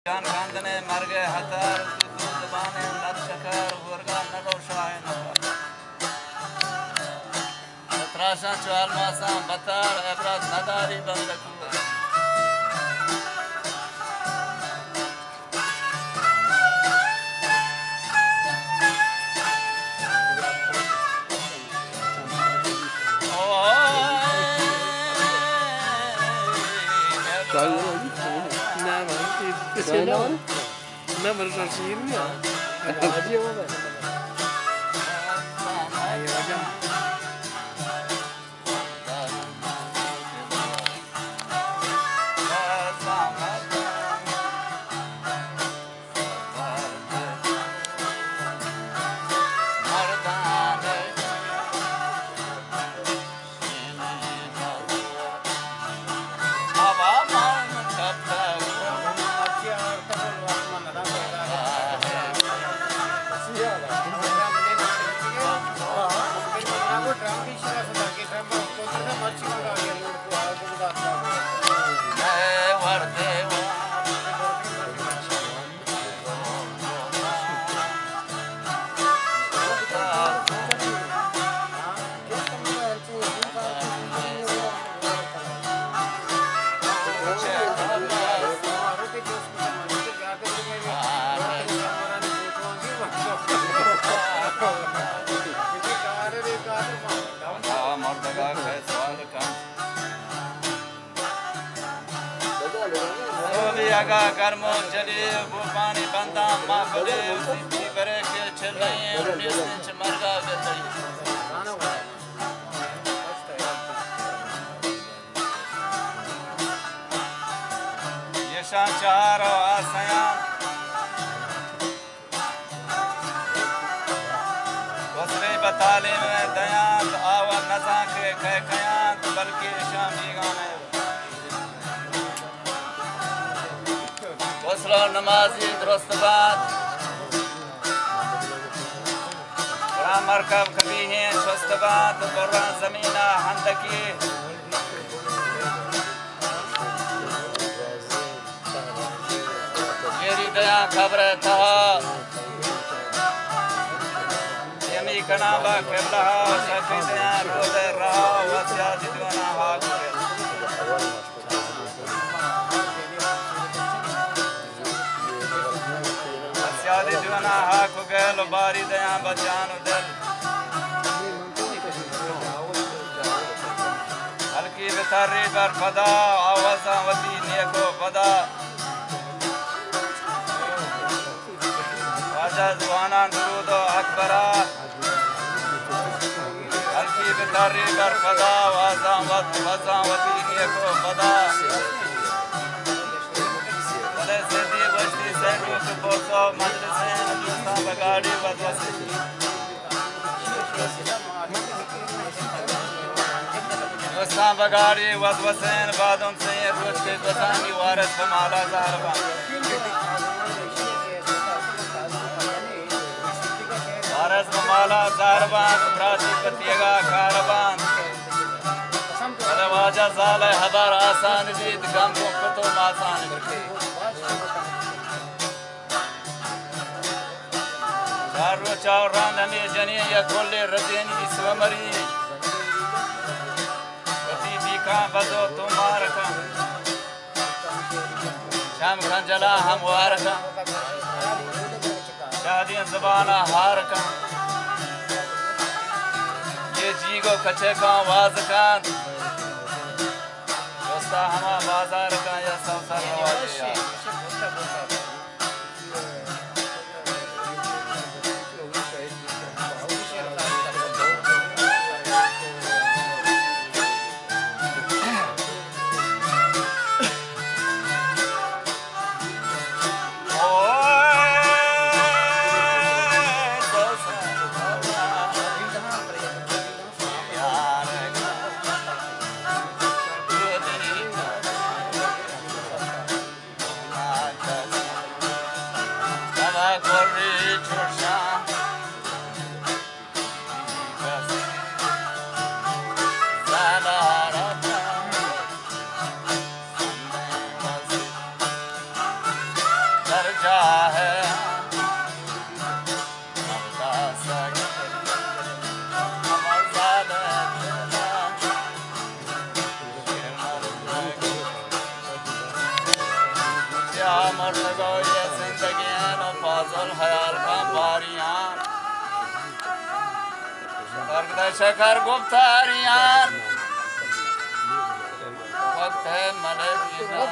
جان کاندن ءِ مرگ ءِ ہتر، تو زبان ءِ لب شکر، ہورگا نہ رو شاہ ءِ نفر۔ تراشاں چو الماساں بتر، عبرت نداری بندکور۔ نہ، مرچی شیر نہ۔ سوبی اگا گرم و جلی بوپانی بنداں، ما بلے وتی پیبرے کہ چلیں اور نیستیں چہ مرگا گتئی۔ یشاں چہار و آسیاں وسرے بہ تعلیم دیانت، آ وت نزان کہ کئے کیانت، بلکہ اشاں بیگانہ۔ وسلو نمازی درست بات، برا مرکب کبھی ہیں چست بات، برا زمینہ ہندکی۔ گیری دیاں قبر ءِ تہا، یمی کناں با قبلہ ءَ، سکی دیاں روز ءِ رہا، وسیادی دونا ہاک و گل۔ وسیادی دونا ہاک و گل و باری دیاں با جان و دل۔ ہلکی بتری بر پدا، آوازاں وتی نیک و پدا۔ واجہ زباناں درود و اکبرا۔ ہلکی بتری بر پدا، آوازاں وت، وزاں وتی نیک و پدا۔ بلے سیدی گوشتی سیدو کہ بوسو مجلسیں، دوستاں بگاڑی وت وسے۔ دوستاں بگاڑی وت وسین، بادم سین روچ کے گوزانی وارث بہ مالا زہر بان۔ وارث بہ مالا زہر بان، براتی پتیگا کار بان۔ بلے واجہ زال ءِ ہبر آسان بیت، گم گوں پت و ماسان بیت۔ چار روچ ءَ رند ہمے جنین یک گلے رزینی سومری۔ وتی بیکاں بزو تو مار کن۔ چم کن جلا ہموار کن۔ شادیں زبان ءَ ہار کن۔ یہ جیگو کچے کن واز کن۔ دوستا ہما بازار کن یا سوسر رواجی۔ جاہ ہے۔ یا مرتگو یہ زندگی ہے، نو فاضل خیال کا باریاں۔ شکر گفتاریاں۔ وقت ہے ملے پینا۔